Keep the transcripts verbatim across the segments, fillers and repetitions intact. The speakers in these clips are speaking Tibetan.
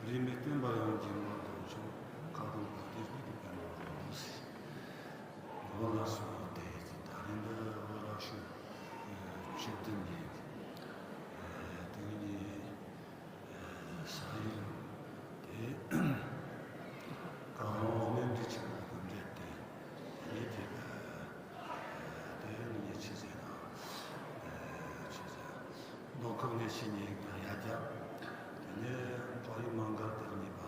རིས་མེད་སྟོན་པ་ཡོངས་ཀྱི་མངའ་ཐང་ཕྱོགས། ཁ་དོག་ལ་དེ་སྤྱི་དུ་ཕན་པ་རོགས་ཞེས། འོ་ལགས་སོ། དེ་ད་རིང་འདི་འོ་ལགས་ཤོག་ཆིབས་བསྟན་གྱི་དེ་ཉིད་ས་ཡིན། དེ་གང་རུང་གནས་འདྲི་ཆེན་པོ་དང་འབྲེལ་ཏེ། དེ་ཉིད་དེ་དེ་ནི་ཆི་ཟེར་ན། ཆི་ཟེར། མདོ་ཁམས་གནས་ཆེན་ཉིད་ཀྱི་ཡ་རྒྱ། དེ་ནས་ཕ་ཡུལ་མ་མགར་དང་གཉིས་པ།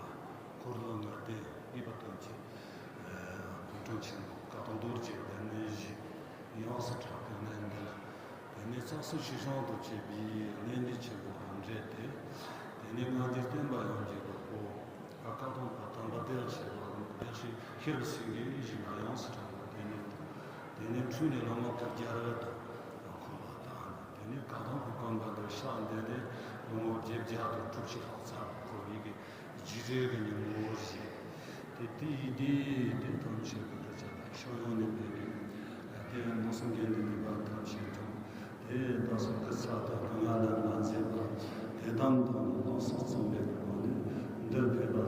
འཁོར་ལོ་ལྔ་སྡེ་གཉིས་པ་ཐམས་ཅད། གུང་ཁྲན་ཆེན་པོ་བཀའ་དང་རྡོ་རྗེ་གདན་ནས་བཞེས། ཡོངས་སུ་གྲགས་པའི་གནས་འདིར། དེ་ནས་རྩ་སྲས་ཆོས་སྐྱོང་དང་བཅས་པའི་གནས་འདྲི་ཆེན་པོ་དང་འབྲེལ་ཏེ། དེ་ནས་སྔ་འགྱུར་སྟོན་པ་ཡོངས་ཀྱི་གོ་འཕང་བཀའ་གདམས་པ་དམ་པ་བདེ་བར་གཤེགས་པ་བདེ་གཤེགས་ཤེར་སེང་གེ་ཞིག་ལ་ཡོངས་སུ་གྲགས་པ་དེ་ཉིད་དང་། དེ་ནས་འཁྲུངས་ནས་ལོ་ངོ་དགུ་བརྒྱ་རེ་དང་འཁོར་བ་དང་། དེ་ནས་བཀའ་གདམས་པའི་བཀའ་འབངས་དུ་ཕྱག་འདས་ནས་ལོ་ངོ་བརྒྱད་བརྒྱ་དང་དྲུག་ཅུ་ལྷག་ཙམ་འཁོར་བའི་གི་རྗེས་དྲན་གྱི་ཉིན་མོ་བཞིན། དེ་དེ་ཡིན་དེ་དེ་ཐམས་ཅད་ཀྱི་འདྲ་ཆགས་ལ་ཕྱོགས་ཡོངས་ནས་འཕེལ་ནས། དེ་ཡང་མདོ་གསུམ་རྒྱན་དུ་འདུས་པ་ཐམས་ཅད་དང་། དེ་ཡང་བདག་སོགས་ཀྱི་ཚ་དང་སྡུག་བསྔལ་ལ་མ་འཛེམས་པར་དད་དམ་དང་བློ་བཟང་གསུམ་པའི་སྒོ་ནས་འདིར་ཕེབས་པ།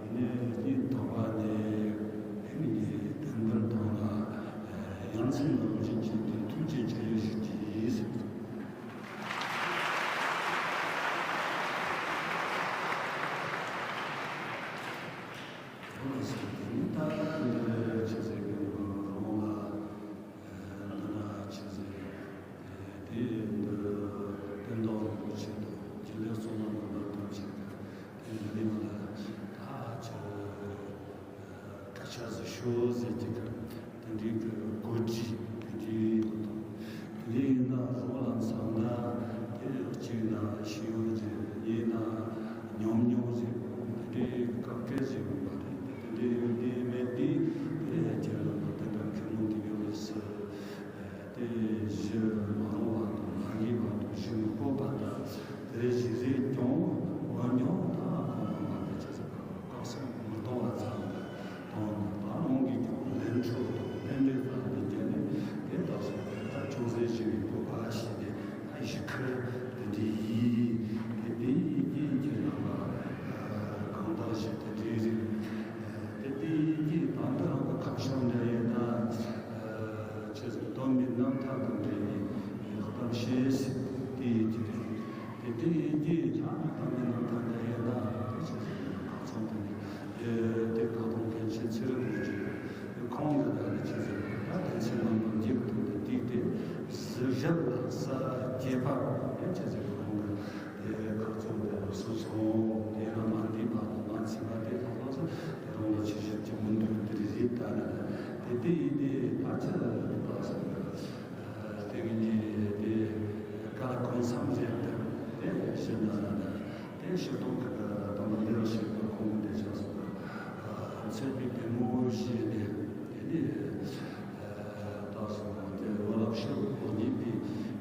དེ་ནས་སྙིང་ཐག་པ་ནས་ཕེབས་ནས་དེ་འདིར་བཏང་ན། ཡ་མཚན་རྣམ་བཞི་ཅན་གྱི་ཐུགས་རྗེ་ཆེ་ཡོད་ཞུ་རྒྱུ་ཡིན། འོ་ན་ཟེར་དེ་ནི་ད་འདིར་ཆེ་ཟེར་གྱི་རང་ལ། འདི་ན་ཆེ་ཟེར། དེ་འདིར་སྟོན་ཐོག་རིན་པོ་ཆེ་དང་རྒྱུན་ལས་གཙོ་བོ་རྣམ་པ་ཐམས་ཅད་ཀྱིས་དེ་འདི་རིང་ལ་ད་ཆ་སྐད་ཆ་ཟིག་ཤོད་ཟེར་གྱི་གི་དེ་འདྲའི་གི་གོ་སྒྲིག་དེ་འདྲའི་ཡོད་དང་། དེ་འདྲའི་ཡིན་ན་རོགས་ལ་མཚོན་ན་དེ་གཅིག་ན་ཤེས་ཡོན་ཅན། གཉིས་ན་ཉམས་མྱོང་ཅན། དེ་འདྲའི་སྐབས་སྐལ་ཅིག་ཡོད་པ་རེད། དེ་འདྲའི་ཡོད་དེ་མེད་དེ་དེ་ཁྱེད་རང་ལ་དེ་འདྲ་མཁན་མོ་དེ་ཡོད་ཟེར། དེ་བཞི་མ་རུང་བ་དང་མ་ངེས་པ་དང་གཞི་མི་དགོས་པ་དང་། དེ་བཞི་རེ་ཀྱང་འོན་ཀྱང་ད་གང་ལ་མ་དེ་ཆ་ཚང་བཀག་སོང་མི་གཏོང་བ་ཚང་གི་དང་། ད་རང་གིས་ཀྱང་ལས་འཕྲོ་དང་ལས་འབྲས་ལ་འདི་བརྒྱབ་ནས་དེ་དག་སོང་བས། ད་ཅུང་ཟད་ཞིག་གི་བོད་པ་ཞིག་གི་ད་ཞིག་ཁུར་དེ་འདྲའི་ཡིན། དེ་དེ་ཡིན་གྱི་ཁྱེད་རང་ལ་གང་དག་ཞིག་དེ་འདྲའི་རིགས། དེ་དེ་ཡིན་གྱི་ད་ལྟ་རང་གི་ཁ་བྱང་འདྲ་ཡིན་ན། ཆེས་སུ་སྟོན་པའི་རྣམ་ཐར་དང་འབྲེལ་བའི་གཏམ་བཤད་དེ་ཡིན་གྱི་རེད། དེ་དེ་ཡིན་གྱི་ད་སྟོན་པའི་རྣམ་ཐར་འདྲ་ཡིན་ན་དེ་ཆེས་སུ་ཁ་ཚང་དུ་ནས་དེ་ཁ་ཐོག་མཁན་ཆེན་ཚེ་རིང་རྡོ་རྗེ་ཁོང་གི་ད་ནི་ཆེས་སུ་ད་དེ་ཚེ་རྣམ་པར་འབྱེད་པ་དང་དེ་དེ་གཟིགས་ཞབས་ལ་ས་སྐྱེས་པ་དེ་ཆེས་སུ་ཁོང་གི་དེ་ཁ་ཚང་དུ་སོང་སོང་། དེ་རང་མ་འདི་བ་དང་མ་ཚིག་པ་དེ་ལྷག་ལྷག་ས་དེ་རང་ལ་ཆེས་སུ་ཀྱི་མི་འདུག་དེ་རེད། ད་ནི་དེ་དེ་ཡིན་དེ་ད་ཆེས་སུ་ད་སོང་གི། དེ་གི་ནི་དེ་ག་ལ་གང་འཚམ་རེད་དེ་དེ་ཞེ་ན་ན་ན་དེ་ཤེས་རྟོགས་ཀྱི་ག་ལ་དམ་པ་ལེའུ་ཞེས་པ་ཁོང་གི་འདི་ཆགས་སོང་། ཚེ་འདི་བདེ་མོ་ཞེས་ནས་དེ་ནི་བཏགས་སོང་། དེ་བ་ལ་ཤེས་རབ་ཉིད་པའི་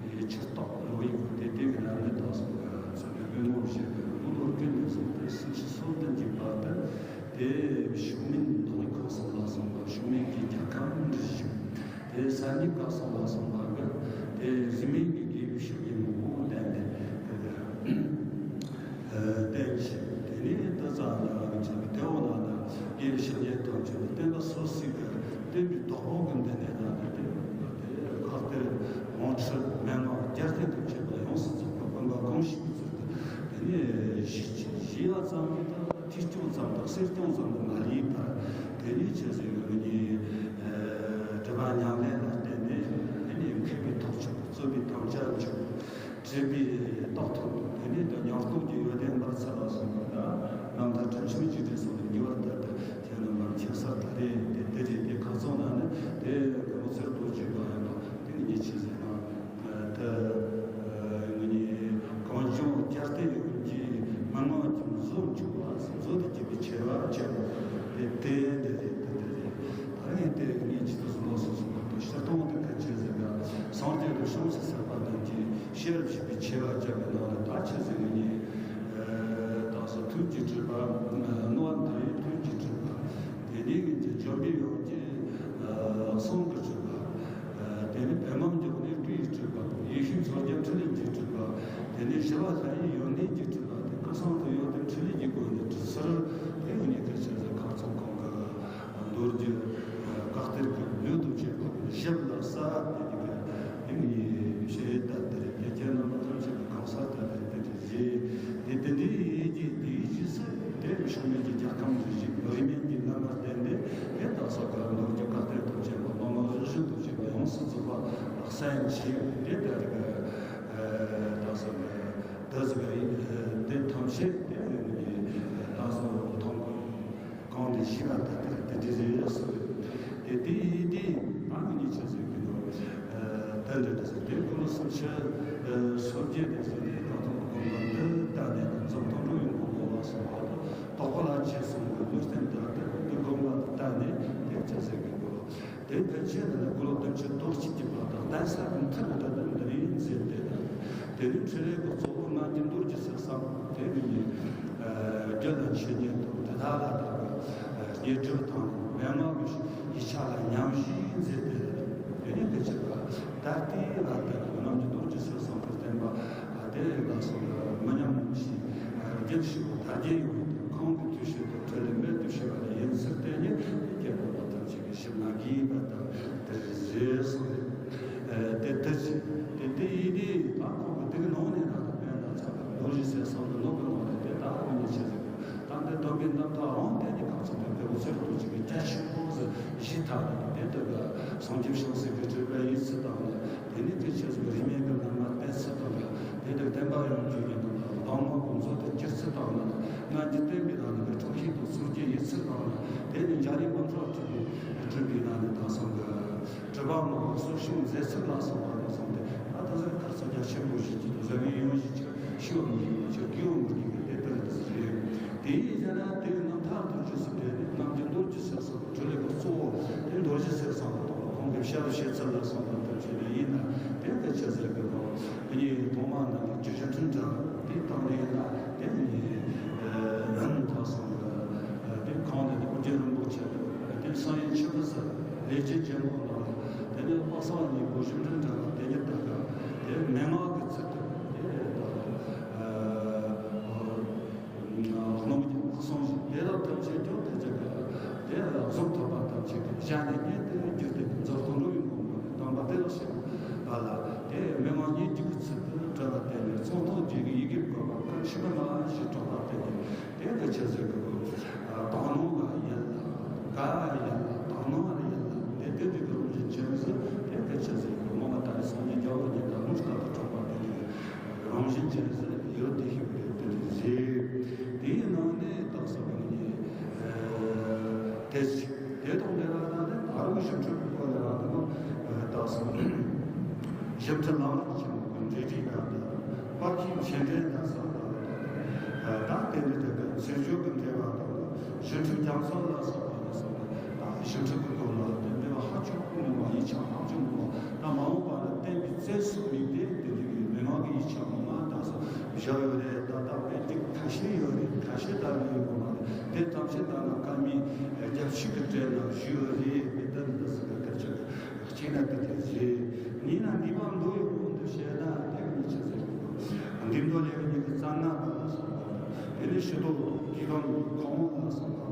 ཕྱིར་རྟོག་རོ་ཡིག་དེ་དེ་གི་ནང་ནས་བཏགས་སོང་། ཚེ་འདི་བདེ་མོ་ཞེས་པའི་ལུང་ལོ་ཀུན་ནས་བཟུང་སྟེ་སུམ་ཅུ་སོ་བདུན་གྱི་བར་དུ་དེ་ཤུགས་མིན་མདོ་དབུས་ཁམས་གསུམ་ལ་སོགས་པ་ཤུགས་མིན་གྱི་རྒྱལ་ཁམས་འདིར་བཞུགས། དེ་ས་གཉིས་ཀ་སོགས་ལ་སོགས་པ་གི་དེ་རིས་མེད་ཀྱི་དགེ་བའི་བཤེས་གཉེན་མང་པོ་ལྡན་ཏེ་བསྟེན་ཞིང་། དེ་ནས་དེ་ཙམ་ལ་ཆ་གི་དེ་འོག་ན་ན་དགེ་བའི་བཤེས་གཉེན་ཐམས་ཅད་ལ་བསྟན་པ་སོ་སོའི་གི་བསྟན་པའི་བདག་པོ་གི་འདི་ནས་ན་དེ་དེ་ཁག་དེ་དབང་ཁྲིད་མན་ངག་རྒྱལ་བསྟན་དུ་བྱེད་པ་ཡོངས་སུ་རྫོགས་པ་དཔོན་པོ་གང་ཞིག་གི་ཚུལ་དུ་དེ་ནས་ཞི་ཞི་བ་ཙམ་གྱིས་ད། ཐོས་སྐྱོང་ཙམ་དང་གསེར་སྐྱོང་ཙམ་དུ་མ་ལུས་པར། དེ་ནས་ཆེས་སུ་ཡོད་ནི་སྒྲིབ་པ་ཉམས་ལེན་ལ་བརྟེན་ནས་དེ་ནས་མཁས་པའི་ཐོག་ཆོད། རྩོད་པའི་དམ་བཅའ་ཆོད། དྲིས་པའི་རྟགས་ཐོབ། དེ་ནས་ད་ཉམས་རྟོགས་ཀྱི་ཡོན་ཏན་འབར་ཚར་བ་སོང་བ་ད་རྣམ་ཐར་དྲི་མཆོག་གི་དྲི་སོགས་ལ་ཉེ་བར་བསྡུར་ཏེ་ཁྱེད་རྣམ་པར་མཁྱེན་གསལ་ལྟར་རེད། དེ་དེ་རེད། དེ་ཁ་སང་ན་ནི་དེ་གོང་ཚེ་རྡོ་རྗེ་གང་ཡིན་པ་དེ་ནི་ཉེ་ཆེ་ཟེར་ན། ད་ངེད་གཉིས་གངས་ལྗོངས་རྒྱལ་བསྟན་ཡོངས་ཀྱི་མི་དམངས་ཀྱི་མཛོད་འཇུག་པ་མཛོད་དུ་གྱུར་པའི་ཆེ་བ་ཅན་དེ་དེ་འདི་རེད། དེ་འདི་རེད། ད་ངས་དེ་ངས་ཇི་ལྟར་གསུངས་ལ་སོགས་སོགས་པ་དང་ཕྱིར་གཏོང་དུ་ག་ཅི་ཟེར་ན། སངས་རྒྱས་དང་བྱང་ཆུབ་སེམས་དཔའ་རྣམས་ཀྱི་ཤེས་རབ་བཞི་པའི་ཆེ་བ་ཅན་གྱི་ནང་ལ་ད་ཆེ་ཟེར་ངེད་གཉིས་ད་སོ་ཐུགས་ཀྱི་སྤྲུལ་པ་རྣོ་བ་མཐའ་ཡས་ཐུགས་ཀྱི་སྤྲུལ་པ། དེ་ནས་ཀྱི་འཇམ་པའི་དབྱངས་ཀྱིས་གསུང་གི་སྤྲུལ་པ། དེ་ནས་པདྨ་འབྱུང་གནས་སྤྲུལ་པའི་སྤྲུལ་པ། ཡེ་ཤེས་མཚོ་རྒྱལ་ཕྲིན་ལས་ཀྱི་སྤྲུལ་པ། དེ་ནས་ཞི་བ་ལྷ་ཡི་ཡོན་ཏན་གྱི་སྤྲུལ་པ། དེ་ སང་དུ་ཡོད་དེ་འཕྲིན་ལས་ཀྱི་སྒོ་ནས་དྲི་ཟུར་དེ་ཡིན་ནས་དེ་བྱས་ཙང་ཁ་ཚོ་ཁོང་གི་མདོ་རྒྱུད་བཀའ་གཏེར་གྱི་ལུས་དང་བཅས་པ་ཞིབ་ལ་ས་དེ་ནི་དེ་ནི་ཞེས་ད་དེ་རེད། རྒྱལ་ཁྱེད་རྣམ་པ་ཐམས་ཅད་ཀྱི་གང་ཟག་ད་དེ་རེད། དེ་དེ་རེད། དེ་དེ་འདྲའི་ཡིད་ཀྱི་དེའི་རྗེས་སུ་དེ་ཕྱོགས་མེད་ཀྱི་རྒྱལ་ཁམས་རིགས་ཀྱི་རིས་མེད་ཀྱི་རྣམ་པར་བསྟན་ཏེ་དེ་ད་སོགས་པ་མདོ་རྒྱུད་བཀའ་གཏེར་དང་བཅས་པ་སློབ་མ་རིགས་བཞིན་དུ་བཅས་པ་ཡོངས་སུ་རྫོགས་པ་གསན་བྱས་དེ་ལྟར་གྱི་ད་སོགས་པ་དེ་ཟིག་དེ་ཐམས་ཅད་དེ་ད་སོགས་མཐོང་གི་གང་དུ་ཞིག་ལ་ད་དེ་དེ་འདྲ་རེད་ཟེར། དེ་དེ་ཡིན་དེ་ཨ་ནི་ཉིད་ཆེ་ཟེར་གི་ནོ། ད་འདྲ་འདྲ་ཟེར་དེ་ཀུན་སློང་སུམ་ཅུ་སོ་བརྒྱད་དེ་ཟེར་ནས་ད་དུང་སྒོམ་པ་འདི་ལྟ་ནས་འཛམ་ཐང་འགྲོ་ཡོང་གི་ལོ་བ་སོང་བ་དང་དོགས་པ་ལ་ཆེ་སོང་གི་ལུས་རྟེན་འདི་ལྟ་འདི་སྒོམ་པ་ལྟ་ནས་དེ་ཆེ་ཟེར་གི་ནོ། དེ་ཕལ་ཆེར་ནི་དགུང་ལོ་བདུན་ཅུ་དོན་གཅིག་གི་བར་དུ་གདན་ས་གི་མཐར་འདི་ལྟར་འདིར་ཡིན་ཟེར་ཏེ། དེ་ནས་འཕྲིན་ལས་ཀྱི་གཙོ་བོ་སྔ་འགྱུར་མདོ་རྒྱུད་ཟེར་བསམ་དེ་ནི་ནི་རྒྱུད་ལ་འཆད་ཉན་དང་དེ་དག་ལ་དག་པའི་རྙེད་སྒྲུབ་དང་མན་ངག་གི་ཡིག་ཆ་ལ་ཉམས་བཞེས་མཛད་དེ། དེ་ནས་དེ་ཕྱིར་ད་ལྟའི་བར་དུ་སྔ་འགྱུར་མདོ་རྒྱུད་ཟེར་བསམ་གྱི་བསྟན་པ་དེ་ལ་སོགས་པ་མི་ཉམས་ཤིང་རྒྱུན་ཞིག་དར་རྒྱས་ཡོང་བའི་ཁོང་གི་ཐུགས་བཞེད་དང་འཕྲིན་ལས་མེད་དུ་ཤེས་པ་ལ་ཡིན་ཟེར་དེ་ནི་དེ་སྐྱེ་བོ་ཐམས་ཅད་ཞིབ་མ་གིས་པ་དང་དེར་བཞེས་སོང་རེད། དེ་དེ་ཅི་དེ་དེ་ཡིན་དེ་ད་ཁོང་གི་དེ་གི་ནང་ནས་རང་དང་ཕན་ལ་ཚ་བ་ལོ་བཞི་ཟེར་སོང་གི་ལོ་གི་ནང་ནས་དེ་ད་ཁོང་གཉིས་ཆེ་ཟེར་གི་ད་འདི་སྟོན་པའི་རྣམ་ཐར་རང་དེ་ནི་གང་ཚོད་དེ་དེ་བོ་ཚེ་རུ་ཏུ་ཅིག་གི་རྒྱ་ཆེན་པོ་ཟེར་བཞི་ཐག་དེ་དེ་གི་སངས་རྒྱས་བྱང་སེམས་ཀྱི་སྤྲུལ་པའི་ཡིད་ཚུལ་དང་ནི་དེ་ནི་དེ་ཆེ་ཟེར་རིས་མེད་ཀྱི་རྣམ་པར་བསྟན་ཚུལ་དང་ནི། དེ་ལྟར་བསྟན་པ་ཡང་བཅོས་ཀྱི་འདུག་ལ་ལྡོག་མ་གོང་ཚོ་དེ་སྐྱེར་ཚུལ་དང་ནི། སྔ་འགྱུར་བསྟན་པའི་ནང་ནས་ཀྱི་འཕྲོག་བྱེད་དང་སྲོལ་འབྱེད་ཡིག་ཚུལ་དང་ནི། དེ་ནི་འཇའ་རིས་དཔལ་འཕྲུལ་གྱི་སྤྲུལ་པའི་ནང་ནས་དང་སང་གི་གྲུབ་པ་མང་པོ་གསོ་སྐྱོང་མཛད་ཚུལ་ལ་སོགས་པ་དང་སོང་སྟེ་ད་ལྟ་ཟེར་ཁར་ཚོ་རྒྱ་ཆེན་པོ་ཞིག་གི་དུ་ཟ་བའི་ཡོང་ཞིག་ཆགས་ཤི་བ་མི་ཡིན་ཆགས་དགེ་བ་མི་དགེ་གི་དེ་ལྟར་དུ་རེད། དེ་ཡིན་ཟེར་ན་དེའི་རྣམ་ཐར་དུ་བཅུ་གསུམ་དེ་ནི་རྣམ་འགྱུར་མདོར་བཅུ་ཟེར་སོགས། འཕྲིན་ལས་ཀྱི་གཙོ་བོ་དེ་མདོ་རྒྱུད་ཟེར་བསམ་པ་དང་ཁོང་གི་ཞབས་བཤད་ཚུལ་ལ་སོགས་པ་ལྟར་བྱས་ནས་ཡིན་ན་དེ་གལ་ཆེ་ཟེར་གི་རོ། དེ་ནས་ཐོག་མ་ནང་གི་བཅུ་བཞི་འཕྲིན་ཕྲན་དེ་དང་ལས་ན་དེ་ནི་ཐག་སོང་གི་དེ་གང་དེ་ཨོ་རྒྱན་རིན་པོ་ཆེ་དང་དེ་བསམ་ཡས་མཆོད་པ་ཟེར་ལས་ཀྱི་རྒྱལ་མོ་ནང་ལ་དེ་ནས་དཔག་བསམ་གཉིས་པོ་བཞི་འཕྲིན་ཕྲན་དེ་ཉིད་དག་གི་དེ་མན་ངག་གི་ཚུལ་དུ་དེ་དག་གནང་རྒྱུ་གསུངས་ཤིང་དེ་དག་ཐམས་ཅད་ཀྱང་དེ་ཅག་གི་དེ་གཟུངས་ཐོབ་པ་ཐམས་ཅད་ཀྱི་ཞལ་ནས་སྙན་དུ་བརྒྱུད་དེ་མཛོད་དུ་འགྲོ་བའི་ངོ་བོ་ནས་དམ་པ་དེ་ལ་ཞེན་པ་ལ་དེ་མི་མང་ཉིད་ཀྱི་ཚུལ་དུ་བཀྲལ་བ་དེ་ནས་ཚོགས་ཐོག་རྗེས་ཀྱི་ཡི་གེ་བཀོད་པ་ཀུན་ཤེས་པ་ལ་ཞེས་གྲགས་པ་དེ་ནས་དེ་གི་ཆེད་ཟེར་གི་དོགས་སྣང་ལ་ཡིད་ལ་དགའ་ཡིད་ལ་དག་སྣང་ལ་ཡིད་ལ་དེ་དེ་དེ་གི་རང་བཞིན་ཅན་ཟེར་དེ་གི་ཆེད་ཟེར་གི་ངོ་མ་ད་རེས་སངས་རྒྱས་རྒྱལ་བ་ཉིད་ལ་ལུང་ལྟར་དུ་གྲགས་པ་དེ་ནས། རང་བཞིན་ཅན་ཟེར་ཡོད་དེ་ཤེས་པའི་དེ་ནི་ཟེར། དེའི་ནང་ནས་རྟགས་སུ་བཀོད་ནས་དེ་ཅི་དེ་དང་འབྲེལ་བ་དང་ནི་ད་རུང་ཞིབ་འཕྲོས་པའི་སྐོར་ལ་རང་དུ་རྟགས་སུ་ཞིབ་འཕྲོས་ལམ་རིམ་ཆེན་མོ་གི་འབྲེལ་འདྲིས་དང་དཔལ་གྱི་མཆེད་འབྲེལ་དང་སོགས་དང་ད་དེ་འདྲ་དེ་ག་ཚེ་སྦྱོར་གྱི་འབྲེལ་བ་དང་ཞིབ་འཕྲོས་རྒྱ་མཚོ་ལ་སོགས་པ་ནི་སོགས་ནས་ད་ཞིབ་འཕྲོས་ཀྱི་སྐོར་ལ་དེ་འབྲེལ་བ་ཧ་ཅང་མང་བ་ཡིག་ཆ་ཧ་ཅང་མང་བ་ད་མ་འོངས་པ་ལ་བསྟན་པའི་རྩལ་སོགས་མིག་དེ་དེ་འདྲ་གི་མན་ངག་གི་ཡིག་ཆ་ངོ་མ་དག་སོགས་བཞག་ཡོད་རེད། ད་ལྟ་བས་འདི་ཁ་ཤས་ཡོད་རེད། ཁ་ཤས་ལྟ་བུ་ཡོད་པ་མ་རེད། དེ་ཐམས་ཅད་ལྟ་ན་བཀའ་མའི་རྒྱབ་ཤིག་གི་གྲས་ནང་བཞུགས་ཡོད་རེད། མི་ལྟར་འདི་ཟེར་གི་སྐད་ཆ་གཅིག་ན་དེ་དེ་རེད། གཉིས་ན་འདུས་པ་མདོ་ཡི་དབང་དུ་བྱས་ན་དེ་གཉིས་ཆ་ཟེར་གི་འདུས་མདོ་ལེའུ་གཉིས་ཀྱི་རྩ་ལྔ་པ་ལ་སོགས་པ་དང་དེ་ནས་ཕྱི་དོན་དུས་དོན་གོང་འོག་ལ་སོགས་པ་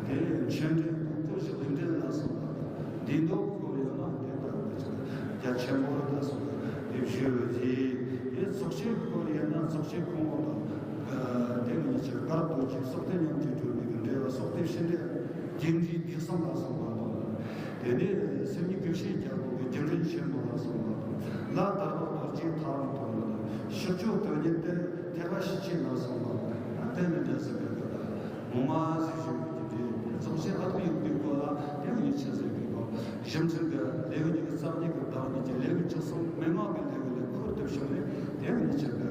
དང་དེ་མཆན་འགྲེལ་དང་ཀུན་གཞི་ལུས་འབྲེལ་ལ་སོགས་པ་དང་འདུས་མདོ་སྐོར་ཡང་ན་དེ་ལྟར་མི་ཆགས་རྒྱ་ཆེན་པོ་ལ་སོགས་པ་དེ་བཞི་ཡོད་དེ། དེ་རྫོགས་ཆེན་སྐོར་ཡང་ན་རྫོགས་ཆེན་གོང་འོག་དང་དེ་གཉིས་ཆར་དཀར་པོ་གྱི་སོགས་དེ་མཉམ་གྱི་སྒྲོན་མེ་གི་འབྲེལ་བ་སོགས་དེ་ཕྱི་འབྲེལ་རྒྱས་འབྲིང་བསྡུས་གསུམ་ལ་སོགས་པ་དང་། དེ་ནས་སེམས་ཉིད་ཀུན་ཤེས་རྒྱལ་པོ་གི་རྒྱུ་འབྲས་ཆེན་པོ་ལ་སོགས་པ་དང་། ལ་དྭགས་པ་རྡོ་རྗེ་ཐང་དང་། ཕྱོགས་བཅུ་དོན་གཉེར་དེ་ཐེག་པ་ཤེར་ཕྱིན་ལ་སོགས་པ་དང་། དེ་ནི་འབྲས་སུ་འབད་པ་དང་། ངོ་མ་ཟེར་ཞུ་རྒྱུ་དེ་རྫོགས་ཆེན་ཨ་ཐུར་ཡུག་དེའི་སྐོར་ལ་དེ་ནི་ཆེ་ཟེར་གི་གོ། ཞིབ་འཚོལ་གི་ལེའུ་གཉིས་ཀྱི་རྩ་གཉིས་ཀྱི་བདག་ཉིད་ཀྱི་ལེའུ་བཅུ་གསུམ་མན་ངག་གི་ལེའུ་ལས་འཁོར་དུ་བྱུང་ནས་དེ་ནི་ཆེ་གི་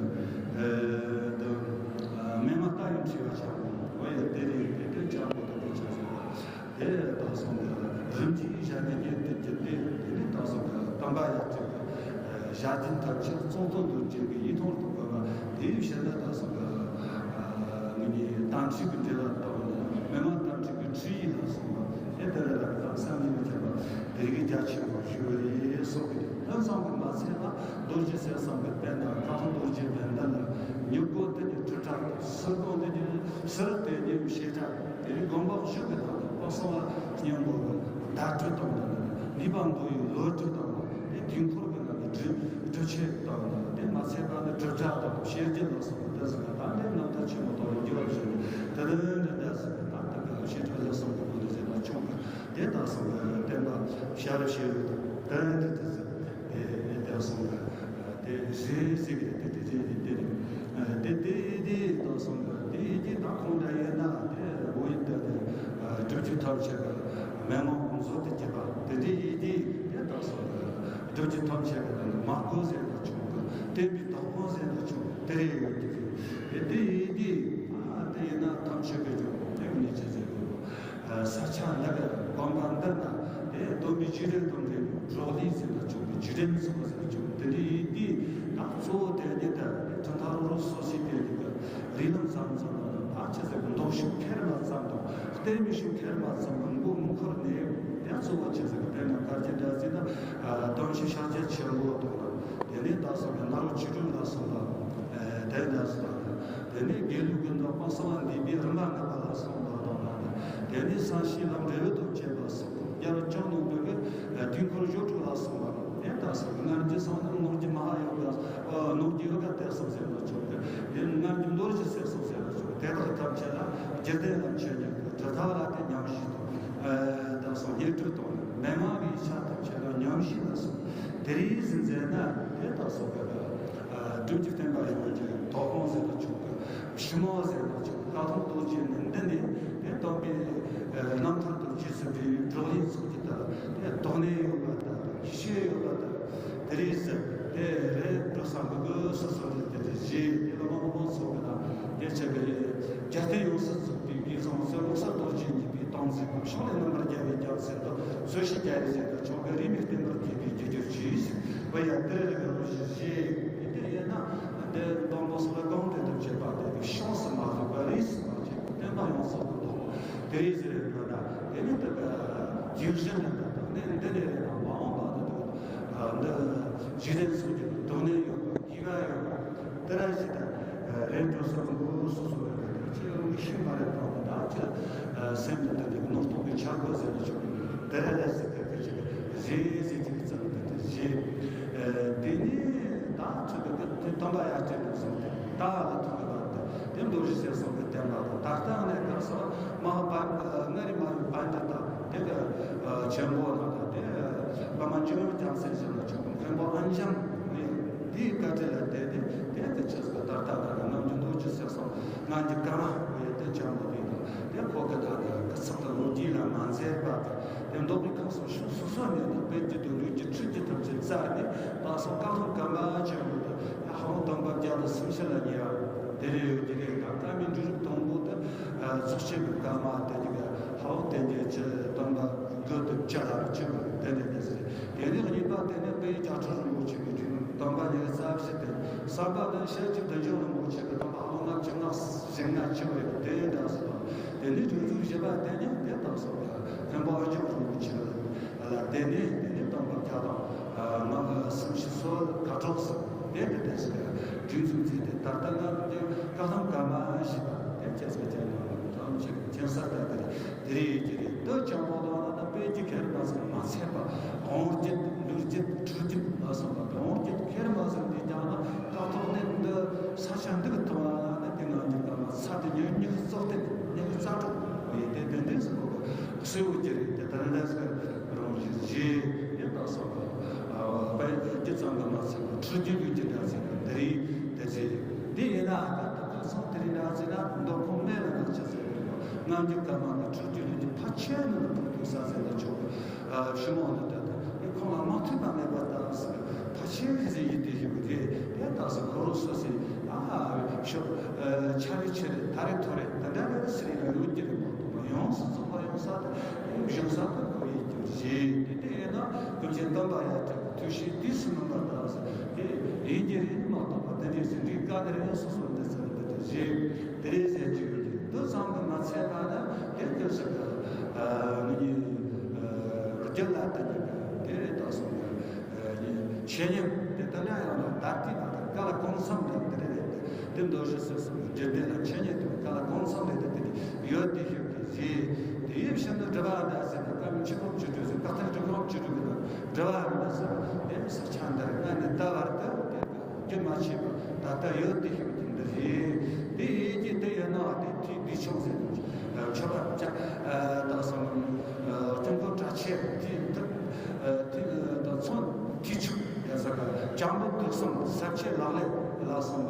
མན་ངག་ལྟ་ཡི་འཁྲིད་པ་ཆགས་པ་འོ་ཡ་དེ་རེད། དེ་དོན་ཆགས་པོ་དེ་དེ་ཆེ་ཟེར་བ། དེ་དག་སོང་གི་རིམ་གྱིས་བཞག་ནས་རྒྱུན་དུ་གྱུར་ཏེ། དེ་ནས་དག་སོང་གི་བསྟན་པ་ཡར་བཅོས་ཀྱི་ཞལ་འཛིན་ཐམས་ཅད་གཙང་དོན་དུ་བྱེད་པའི་ཡིད་མཐོང་དུ་བཀོད་པ། དེའི་ཕྱིར་ན་དག་སོང་གི་ངོས་ནས་དམ་ཚིག་གི་འབྲེལ་བ་དང་མན་ངག་དམ་ཚིག་གི་ཁྲིད་ཡིག་ལ་སོགས་པ་དེ་ལྟར་ལ་དག་བསམ་གྱིས་མི་ཁྱབ་པ་དེ་རིགས་རྒྱ་ཆེན་པོ་ཞུ་བ་རེད་གསུངས་པས། དེ་ཙམ་གྱིས་མ་ཚད་པར་རྡོ་རྗེ་གསེར་ཟངས་པའི་པད་ནང་ཀ་ཐོག་རྡོ་རྗེ་བན་དེ་ལ་མྱུ་གུ་དེ་ཉིད་དྲིལ་བསྒྲགས་དང་། ཟུར་ཀོང་དེ་ཉིད་ཟུར་དེ་ཉིད་བྱེ་བྲག་དེ་ནི་དགོན་པ་བཞི་གི་ནང་དུ་དཔག་བསམ་ལ་སྙིང་པོ་གི་བརྡ་སྤྲོད་དང་། དེ་ནི་ནུས་པ་མདོ་ཡི་ལོ་རྒྱུས་དང་། དེ་དུས་འཁོར་གྱི་ནང་གི་སྒྲུབ་སྒྲུབ་ཆེན་དང་། དེ་མ་ཚད་པ་ནི་དྲིལ་བསྒྲགས་དང་བཤད་རྒྱུད་ལ་སོགས་པ་དེ་ཟེར་ན། ད་འདིར་རྣམ་ཐར་ཆེན་མོ་དང་ལོ་རྒྱུས་ལ་བཞག་ནས་དེ་ལྟར་འདི་འདྲ་ཟེར་ན། ད་ལྟ་གི་བཤད་སྒྲུབ་ལ་སོགས་པ་ཀུན་ཏུ་ཟད་པ་བྱུང་གི། དེ་དག་སོགས་ཀྱི་བསྟན་པ་ཤར་བཤད་ཡོད་དང་། དེ་འདྲ་དེ་ཟེར། དེ་དེ་སོགས་ཀྱི་དེ་རེད་ཟེར་གི། དེ་དེ་རེད། དེ་དེ་རེད། དེ་དེ་དེ་དག་སོགས་ཀྱི་དེ་ཡི་དེ་དག་ཁོང་འདྲ་ཡིན་ན། དེ་བོད་ཡིག་དེ་དེ་སྒྲུབ་བརྒྱུད་ཐམས་ཅད་ཀྱི་མན་ངག་མཛོད་དུ་གྱུར་པ་དེ་འདྲ་ཡི་དེ། དེ་དག་སོགས་ཀྱི་སྒྲུབ་བརྒྱུད་ཐམས་ཅད་ཀྱི་ནང་གི་མ་དགོས་ཟེར་ན་ཆོག་གི། བསྟན་པའི་བདག་པོ་ཟེར་ན་ཆོག་གི། དེ་རེད་ཡོད་ཀྱི། དེ་དེ་ཡི་དེ། ཨ། དེ་ཡིན་ན་ཐམས་ཅད་ཀྱི་སྐྱོང་བ་དེ་ཉིད་ཅེས་ཟེར་དགོས། ས་ཆ་འདི་གི་དགོན་པ་འདི་ན་དེ་སྟོན་པའི་བརྒྱུད་རིམ་དང་འབྲེལ་བའི་བགྲོ་གླེང་ཟེར་ན་ཆོག་གི། བརྒྱུད་རིམ་ཚོགས་ཟེར་ན་ཆོག་གི། དེ་འདྲའི་ཡིན་དུས་ད་གཙོ་བོ་དེ་ཉིད་དེ་གྲུབ་མཐའ་རིང་ལུགས་སོ་སོའི་དེ་ཉིད་ཀྱི་རིགས་ལམ་ཙམ་ཙམ་ལ་ཕལ་ཆེར་ཟེར་མདོ་ཕྱོགས་མཁས་པ་ཙམ་དང་། བསྟན་པའི་ཕྱོགས་མཁས་པ་ཙམ་ལ་མགོ་མི་འཁོར་ནས། དེ་གཙོ་བོ་ཅི་ཟེར་གི། དཔེར་ན་ག་རེ་འདྲ་ཟེར་ན། ཨ། གདམས་ཆེན་ཤཱཀྱ་ཆེན་པོ་དང་། དེ་ནས་ད་སོགས་ཀྱི་ནཱ་རོ་ཆོས་དྲུག་ལ་སོགས་པ། ཨ། དེ་འདྲ་སོགས་དང་། དེ་ནས་དགེ་ལུགས་ཀྱི་མདོ་དཔལ་གསང་བ་འདུས་པའི་རིམ་པ་ལྔ་པ་ལ་སོགས་པ་དང་། དེ་ནས་བསམ་ཤེས་ལམ་འབྲས་བུ་དང་བཅས་པ་སོགས། རྒྱལ་བ་སྐྱབས་གནས་པའི་དུས་འཁོར་སྦྱོར་དྲུག་ལ་སོགས་པ། དེ་ལྟ་སོགས་ཀྱི་སྔར་གྱི་གསང་སྔགས་ནོར་གྱི་མ་ཧཱ་ཡོ་ག་ཨ། ནོར་གྱི་ཡོ་ག་གཏེར་གསུམ་ཟེར་ན་ཆོག་གི། དེ་སྔར་གྱི་མདོ་རྒྱུད་གསེར་གསུམ་ཟེར་ན་ཆོག་གི། དེ་དག་ཐམས་ཅད་ལ་རྒྱུད་སྡེ་རྣམས་ཆོས་ཉིད་ཀྱི་གྲུབ་མཐའ་ལ་དེ་ཉམས་བཞེས་དང་། ཨ། དེ་སོགས་ཉེར་དྲུག་དང་མན་ངག་གི་ཡིག་ཆ་ཐམས་ཅད་ལ་ཉམས་བཞེས་ལ་སོགས། དེ་རིགས་ཟིན་མཛད་ན་དེ་དག་སོགས་པའི། ཨ། སྒྲུབ་བརྒྱུད་བསྟན་པ་ཡོངས་ཀྱི་དོ་དགོང་ཟེར་ན་ཆོག་གི། ཞིབ་མོ་ཟེར་ན་ཆོག་གི། ཀ་ཐོག་རྡོ་རྗེ་ནས་འདི་ནས་དེ་སྟོན་པའི་རྣམ་ཐར་དང་རྗེས་སུ་འབྲེལ་བའི་བགྲོ་གླེང་ཚོགས་ཀྱི་ལྟར། དེ་དོགས་གནད་ཡོད་པ་དང་ཤེས་ཡོད་པ་དང་། དེ་རིགས་ཟེར་དེ་རེད་འགྲོ་ས་འགུལ་དགོས་སོ་སོ་རེད། དེ་རེད་བཞེས་དེ་ལ་མང་པོ་ཚོགས་ཀྱི་དང་། དེ་ཆེད་ཀྱི་རྒྱལ་བསྟན་ཡོངས་སུ་རྫོགས་པའི་དགེ་སློང་ཚོས་ལོ་གསར་རྡོ་རྗེ་གཉིས་པའི་སྟངས་འཛིན་དང་། ཕྱོགས་ལས་རྣམ་པར་རྒྱལ་བའི་རྒྱལ་མཚན་དང་། རྩོད་གཞི་རྒྱལ་བའི་མཚན་དང་། ཆོ་ག་རིས་མེད་བསྟན་པར་མཁས་པའི་རྒྱལ་གྱུར་ཅིག། བུ་ཡ་དེ་རེད་འགྲོ་བཞེས་བཞེས། དེ་ཡིན་ན་དེ་འདོན་པོ་སོགས་ལ་གང་དྲན་དུ་བྱེད་པ་དེ་ནི་ཤོང་སུ་མ་ལྷུང་བ་རིས་སུ་མ་ཆད་པའི་བསྟན་པ་ཡོངས་སུ་རྫོགས་པ། དེ་རིགས་ཟེར་བའི་འགྲོ་ན་དེ་ནི་དེ་ག་རྒྱུན་བཞིན་དུ་ད་ལྟ་ནས་འདི་ནས་རེད་ན་མ་འོངས་པ་ནི་དེ་འདི་འཇིག་རྟེན་སོགས་ཀྱི་སྡུག་བསྔལ་ཡོད་པ། སྐྱིད་པ་ཡོད་པ། དེ་ར་ཞིག་དང་རེ་འགྲོ་སོགས་འགྲོ་སོ་སོ་རེ་རེ་ཅི་ཡོང་གི་ཤིང་མ་རེད་དང་། ད་ཅི་སེམས་དང་ལྡན་པའི་ནོར་སྟོང་གི་ཆ་དགོས་ཟེར་ན་ཆོག་གི། དེ་ར་ལས་སུ་ཁ་ཁ་ཅིག་རེ་ཟེར་གྱི་ཙམ་དུ་དེ་རེད། དེ་ནས་ད་ཚོད་དུ་དེ་སྟོན་པ་ཡར་སྤྲད་དུ་སོང་སྟེ་ད་ལ་ཐུག་གི་བར་དུ་དེ་མདོ་རྒྱུད་ཟེར་སོང་གི་བསྟན་པ་དང་། ད་ལྟ་ནས་སྐབས་སུ་མ་པ་ལྔ་རིག་མ་རིག་པ་འདི་དང་། དེ་གི་ཆེན་པོ་ནང་དུ་དེ་བླ་མ་འཇམ་དབྱངས་རྒྱལ་མཚན་ཞེས་ན་ཆོག་གི། མཁན་པོ་ཨན་འཇམ་ཡིན། དེའི་བཀའ་དྲིན་ལ་བརྟེན་ཏེ་དེ་དེ་ཆེས་སུ་ད་ལྟ་ད་ནི་ནམ་རྒྱུན་མདོ་རྒྱུད་ཟེར་སོང་། སྔ་འགྱུར་ཀ་མ་བོ་ཡི་དེ་ཆེན་པོ་དེ་དང་། དེ་ཁོ་གི་ད་ནི་སྐུ་ཚབ་ཏུ་ལོ་རྒྱུས་ལ་མ་མཛད་པ་དང་། དེ་མདོ་དབུས་ཁམས་གསུམ་ཕྱོགས་སོ་སོ་ནས་ནི་དཔེ་རྒྱུད་དང་ལུང་རྒྱུད་འཁྲིད་རྒྱུད་ཐམས་ཅད་བཙལ་ནས། ད་སོགས་བཀའ་ཐང་ཀ་མ་ཆེན་པོ་དང་། ཧ་ཧོ་སྟོན་པ་བརྒྱ་དང་སུམ་ཅུ་ལ་ཉེ་བ་དེ་རེ་ཡོད་ཀྱི་རེད། ད་བཀའ་མའི་འབྲུ་རིགས་དང་པོ་དེ་ཚོགས་ཆེན་གྱི་ཀ་མ་དེ་ཉིད་ཀྱི་ཧ་ཧོ་དེ་ཉིད་ཀྱི་སྟོན་པ་དགུ་དང་བཅུ་ལ་ཆེན་པོ་དེ་ནས་དེ་ཟེར། དེ་ནས་གཉིས་པ་དེ་ནས་དཔལ་བརྒྱ་ཕྲག་རིན་པོ་ཆེ་གི་སྟོན་པ་ཉེར་རྩ་བཞི་སྟེ། གསུམ་པ་ནི་ཤཱཀྱ་བདུད་འཇོམས་རིན་པོ་ཆེ་གི་སྟོན་པ་ལོ་ལྔ་བཅུ་ང་བཞི་ལྔ་བཅུ་རེ་དེ་འདྲ་སོགས་དང་། དེ་ནས་སྒྲིག་འཛུགས་བཞི་པ་དེ་ནི་དེ་དག་སོགས་ཀྱི་མཁན་པོ་ཨོ་རྒྱན་རིན་པོ་ཆེ་ལ་དེ་ནས་དེ་ནས་སྟོན་པ་བརྒྱ་དང་ལྔ་སུམ་ཅུ་སོ་དགུ་གྲོགས་སུ་དེ་འདྲ་དེ་ཟེར་སྒྲིག་འཛུགས་མཛད་དེ། ད་ལྟ་ང་ཚོའི་བཀའ་ཐང་ཀ་མ་བཞི་པ་དེ་བཅས་སུ་བྱས་ནས་ཐམས་ཅད་མཁྱེན་གསལ་ལྟར་དེ་རེད། དེ་རེད་ཀྱི་རེད། འདི་ཅང་པོ་དང་ན་ན་དཔེ་རྒྱུད་མཁས་པ་ཚོ་མ་ཚད་པ། དབང་རྒྱུད་ལུགས་རྒྱུད་འཁྲུལ་རྒྱུད་ལ་སོགས་པ་དང་། དབང་རྒྱུད་མཁས་པ་ཚོ་འདི་ཀྱང་ན་ཀ་ཐོག་ནས་འདི་ས་ཆ་འདི་གི་ཐོག་ལ་ནི་དེ་ང་འདི་ཀ་མ་ས་དེ་ཉི་ཉི་ཤུ་རྩ་བརྒྱད་ཉི་ཤུ་རྩ་དྲུག་ཡོད་དེ། དེ་འདྲས་སུ་གོ་གི་གསོལ་བ་རྒྱུ་རེད་དེ། དེ་འདྲས་སུ་རང་བཞིན་རྗེས་ཡིན་དང་སོགས་པ། དཔེ་རྒྱུད་ཙམ་གྱིས་མ་ཚད་པ་འཁྲུལ་རྒྱུད་ལུགས་རྒྱུད་འདྲ་ཚད་པ་འདི་རེད། དེ་ཚེ་འདི་ཡིན་ན་ད་ད་ག་ཚང་དེ་རིང་ན་ཟེར་ན་མདོ་ཁུངས་མེད་ལ་ན་ཆ་ཟེར་བའི་སྔ་འགྱུར་ཀ་མ་གི་འཁྲུལ་རྒྱུད་ལུགས་ཀྱི་ཕ་ཆེན་ནི་ལ་ཕུག་ཐུག་ས་ཟེར་ལ་ཆོག་གི། ཞི་མོ་ནི་ད་ད་ཁོང་ལ་མ་མཐུན་པ་མེད་པ་ལྟ་ཟེར། ཕ་ཆེན་གྱི་ཟེར་ཡིན་དེ་ཞིག་རེད། དེ་ལྟ་ཟེར་ཁོ་རང་སོ་སོའི་ཨ་ཤོ་ཆ་རེ་ཆེ་རེ་ད་རེ་ཐོ་རེ་ད་འདྲ་རེ་ཟེར་ཡོད་ཀྱི་རེད་མ་གཏོགས་པ། ཡོངས་སུ་རྫོགས་པ་ཡོང་ས་དེ་གཞུང་ས་དེ་ཁོ་ཡིན་རྒྱུ་རེད། དེ་དེ་ཡིན་ན་ཀུན་མཁྱེན་སྟོན་པ་ཡ་ཐུགས་ཤེས་དུས་སུ་མིན་པར་ལྟ་ཟེར་དེ་ཡིན་གྱི་རེད་མ་གཏོགས་པ། དེ་འདྲའི་ཟིན་བྲིས་བཀའ་དེ་རེ་སོ་སོར་འདི་ཚོ་འདི་འདྲ་རེད། དེ་རེད་ཟེར་གྱི་ཡོད་ཀྱི་འདི་ཙམ་གྱིས་མ་ཚད་པ་ན་དེ་སྐབས་སུ་གི་ཨ་ནི་རྒྱུད་ལ་དེ་ནི་དེ་རེད་དག་སོང་གི། འཆད་ཉན་དེ་ལྟ་ན་ཡང་ན་ད་ལྟའི་ད་ལྟ་ག་ལ་གང་འཚམ་རེད་དེ་རེད། དེ་མདོ་རྒྱུད་ཟེར་གསུམ་གྱི་འགྲེལ་བཤད་ལ་འཆད་ཉན་དེ་ག་ལ་གང་འཚམ་རེད་དེ་དེ་ཡོད་དེ་ཤོད་ཀྱི་རེད། དེ་ཡིན་ཕྱིར་ན་སྒྲུབ་པ་འདྲ་ཟེར་ན་བཀའ་མཆིམས་ཕུ་བཅུ་དྲུག་ཟེར་བཀའ་གཏེར་སྒྲུབ་ཁང་བཅུ་དྲུག་གི་ནང་སྒྲུབ་པ་འདྲ་ཟེར་དེ་ས་ཆ་འདིར་ང་ནི་ད་བར་དུ་དེ་རྒྱུན་མ་ཆད་པར་ད་ལྟ་ཡོད་དེ་ཤོད་ཀྱི་འདི་རེད། དེ་ཡིན་གྱི་དེ་ཡོད་ན་དེ་དུས་འདི་ཆུང་ཟེར་ནས་མཆོད་པ་བཅའ་དང་སོང་། སྐྱབས་མགོན་གྲགས་ཆེན་དེ་དེ་དང་མཚུངས་དུས་ཆུང་ཡ་ས་ག་བྱང་བུ་དུག་གསུམ་ཟབ་ཆོས་ལག་ལེན་ལ་སོགས་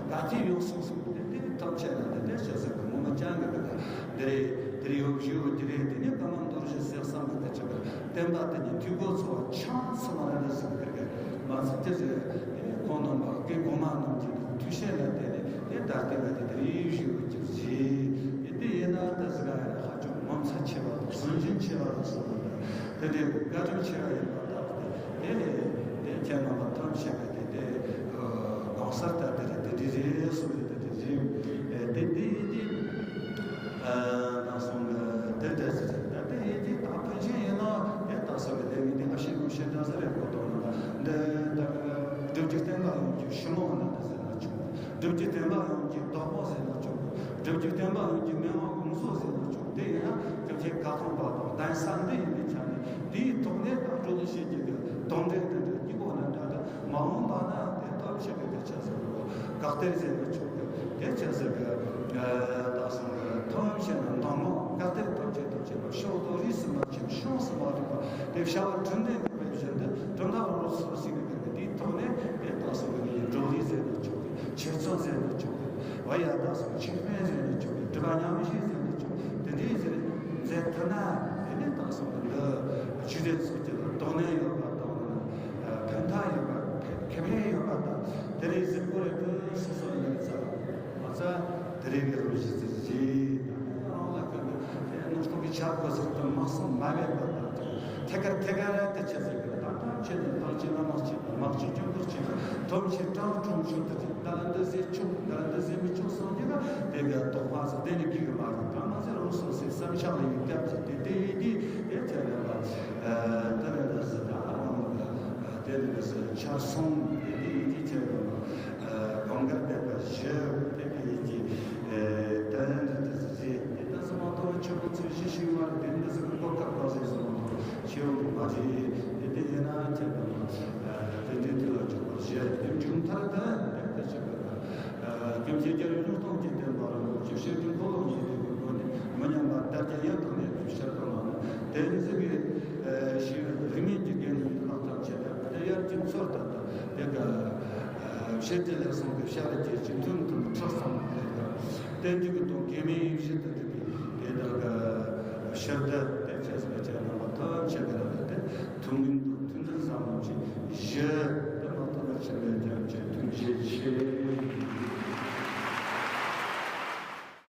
པ་ག་དུས་ཡོངས་སུ་གསུངས་ཏེ་དེ་ཐམས་ཅད་ལ་དེ་ལྟར་བྱ་ཟེར་གི་ངོ་མ་ཅང་གི་དེ་དེ་རེད། དེ་རེད་ཡོད་ཞུ་ཡོད་ཀྱི་རེད། དེ་ནི་བཀའ་མ་མདོ་རྒྱུད་ཟེར་བསམ་པ་དེ་ཆགས་པར་བསྟན་པ་དེ་ཉིད་འཐུས་སྒོ་ཚང་བ་ཆགས་སོང་བ་རེད་ཟེར་གི་རེད། མ་ཚད་དེ་ཟེར་དེ་ནི་ཁོང་རྣམ་པ་དགེ་གོང་མ་རྣམས་ཀྱི་ཐུགས་བཞེད་ལ་བརྟེན་ནས་དེ་ལྟར་བསྟན་པ་དེ་དེ་རེད་ཞུ་ཡོད་ཀྱི་རེད། དེ་དེ་ཡིན་ན་ད་ཟེར་ག་ཡ་ཧ་ཅང་ངོ་མཚར་ཆེ་བ་དང་སུན་འབྱིན་ཆེ་བ་དང་སོགས་པ་དང་དེ་འདྲའི་བཀའ་དྲིན་ཆེ་བ་ཡིན་པ་དང་དེ་ནས་དེ་ཁྱེད་རྣམ་པ་ཐམས་ཅད་ཀྱི་དེ་དེ་གང་སར་ད་དེ་རེད་དེ་འདྲ་རེད་གསུངས་ཡོད་དེ་དེ་རེད། དེ་འདི་ཡིན་དེ་ནང་སོང་དེ་འདྲ་ཟེར་ད་དེ་ཡིན་དེ་ད་ཕན་ཆད་ཡིན་ན་དེ་ད་སོང་གི་དེ་ཡིན་དེ་ཨ་ཤེས་ངོ་ཤེས་འདྲ་ཟེར་རེད་གོ་དོན་ན་འདི་ད་སྒྲུབ་ཀྱི་བསྟན་པ་ཡོངས་ཀྱི་ཕྱི་མོ་ན་འདྲ་ཟེར་ན་ཆོག་སྒྲུབ་ཀྱི་བསྟན་པ་ཡོངས་ཀྱི་བདག་པོ་ཟེར་ན་ཆོག་སྒྲུབ་ཀྱི་བསྟན་པ་ཡོངས་ཀྱི་མི་དབང་དབང་ཟོ་ཟེར་ན་ཆོག་དེ་ཡིན་ཡང་སྐྱབས་རྗེ་ཀ་ཐོག་པ་དང་གདན་ས་འདི་ཡིན་པའི་ཆ་ནས་དེའི་ཐོག་ནས་ད་སྒྲོལ་ལུགས་ཤེས་ཀྱི་གི་དོན་འགྲེལ་དེ་འདྲ་གྱི་སྒོ་ནས་འདྲ་ད་མ་འོངས་པ་ན་དེ་ཐམས་ཅད་ཀྱི་དེ་ཆ་ཟེར་བ་བཀའ་གཏེར་ཟེར་ན་ཆོག་གི་དེ་ཆ་ཟེར་གི་ད་སོང་གི་ཐམས་ཅད་ན་མདོ་སྔགས་བཀའ་གཏེར་ཐམས་ཅད་ཐམས་ཅད་ལ་ཕྱོགས་དང་རིས་སུ་མ་ཆད་ཕྱོགས་སུ་མ་ལྡོག་པ་དེ་བྱ་བ་དྲིན་ལན་དཔེ་བཞིན་དུ་གྲུབ་མཐའ་རོ་སོ་སི་གི་གི་དེའི་ཐོག་ནས་དེ་ལྟ་སོགས་ཀྱི་སྒྲོག་ལས་ཟེར་ན་ཆོག་གི་ཆེད་ཚོགས་ཟེར་ན་ཆོག་གི་བ་ཡ་ལྟ་སོགས་ཆིག་ཕན་ཟེར་ན་ཆོག་གི་སྒྲུབ་པ་མཉམ་བཞེས་ཟེར་ན་ཆོག་དེ་འདྲའི་ཟེར་མཛད་ཐུབ་ན་དེ་ནས་ལྟ་སོགས་ཀྱི་འདི་ཆོས་དད་ཚོགས་ཀྱི་ལ་དོགས་ནས་ཡོད་པ་དང་ཕན་ཐོགས་ཡོད་པ་ཁེ་ཕན་ཡོད་པ་དང་དེ་རེད་ཟེར་གོ་རེད་དུ་སོ་སོ་ཡིན་ཚ་མ་ཚ་དེ་རེད་གི་རང་བཞིན་ཟེར་ཟེར། རང་ལ་ཀུན་ཏུ་དེ་ནུབ་ཐོག་གི་ཆར་གོ་ཟེར་དུ་མ་སོང་མ་བས་པ་དང་ཐད་ཀར་ཐད་ཀར་ར་དེ་ཆ་ཟེར་གི་ད་ཐམས་ཅད་ནི་ཐམས་ཅད་ལ་མ་སྐྱེས་པ་མ་སྐྱེས་ཀྱང་པོར་སྐྱེས་པ་ཐམས་ཅད་སྤྲང་སྤྲང་ཆོག་ཏུ་ཅིག་ད་ལ་འདི་ཟེར་ཆོག་ད་ལ་འདི་ཟེར་མི་ཆོག་སོང་གི་ན་དེ་ག་དོགས་པ་ཟེར་དེ་ནི་གི་གི་མ་རེད། ད་མ་ཟེར་རང་སོ་སོའི་བསམ་འཆར་ལ་ཡིག་བརྒྱབ་ཅིག་དེ་དེ་ཡིན་དེ་དེ་ཆ་ལ་བ་ད་ལ་འདི་ཟེར་ད་ཨ་རང་ལ་དེ་ནི་འདི་ཟེར་ཆར་སོང་དེ་དེ་ཡིན་དེ་ཆ་ལ་བ་གང་གར་བསྡད་པ་ཞེས་དེ་དེ་ཡིན་དེ་ད་ལ་འདི་ཟེར། དེ་ལྟར་སོང་བ་ཐོག་ཆོས་སྐུ་ཚུལ་བཞི་ཞིག་མ་རེད། དེ་འདི་ཟེར་གོ་སྐབས་ག་ཟེར་སོང་བ་ཐོག་ཆེ་བོ་མ་རེད། དེ་དེ་ཡིན་ན་ཁྱེད་ཀྱི་དེ་འདྲའི་དུས་ལ་འཇུག་པར་བཞེད། དེ་མཇུག་མཐར་དུ་དེ་ལྟར་བྱེད་པ་དང་། ཀུན་མཁྱེན་རྒྱལ་བའི་གཞུང་སྟོང་གི་བསྟན་པ་རིན་པོ་ཆེ་ཤེར་ཕྱིན་འཁོར་ལོ་བཞི་དེ་གི་སྒོ་ནས་མི་ཉམས་པ་དར་རྒྱས་ཡང་དག་གནས་པའི་ཕྱིར་དུ་ལ་དེ་ཟེར་བའི་ཞིག་རིག་གནས་ཀྱི་རྒྱན་ལ་ཐམས་ཅད་དེ་དབྱར་གྱི་མཚོ་ལྟར་དང་དེ་ག་ཕྱེད་དེ་ལས་སོང་གི་ཤར་གྱི་ཅི་མཐུན་དང་ཁྲག་ཙམ་ལས་ཀ་བསྟན་འགྱུར་གྱི་དོན་གེགས་མེད་ཡིད་བཞིན་དུ་འགྲུབ་པའི་དེ་དག་གི་ཕྱིར་དུ་དེ་བྱས་སོ་བྱས་རྣམ་པ་ཐམས་ཅད་ཀྱི་རང་ལ་དེ་ཐུན་མིན་དང་མཐུན་འདུན་བསམ་བློ་ཅན་བཞི་དེ་མ་ཐོབ་པར་ཕྱིན་པའི་རྒྱལ་བྱེད་ཐུགས་རྗེ་ཆེ།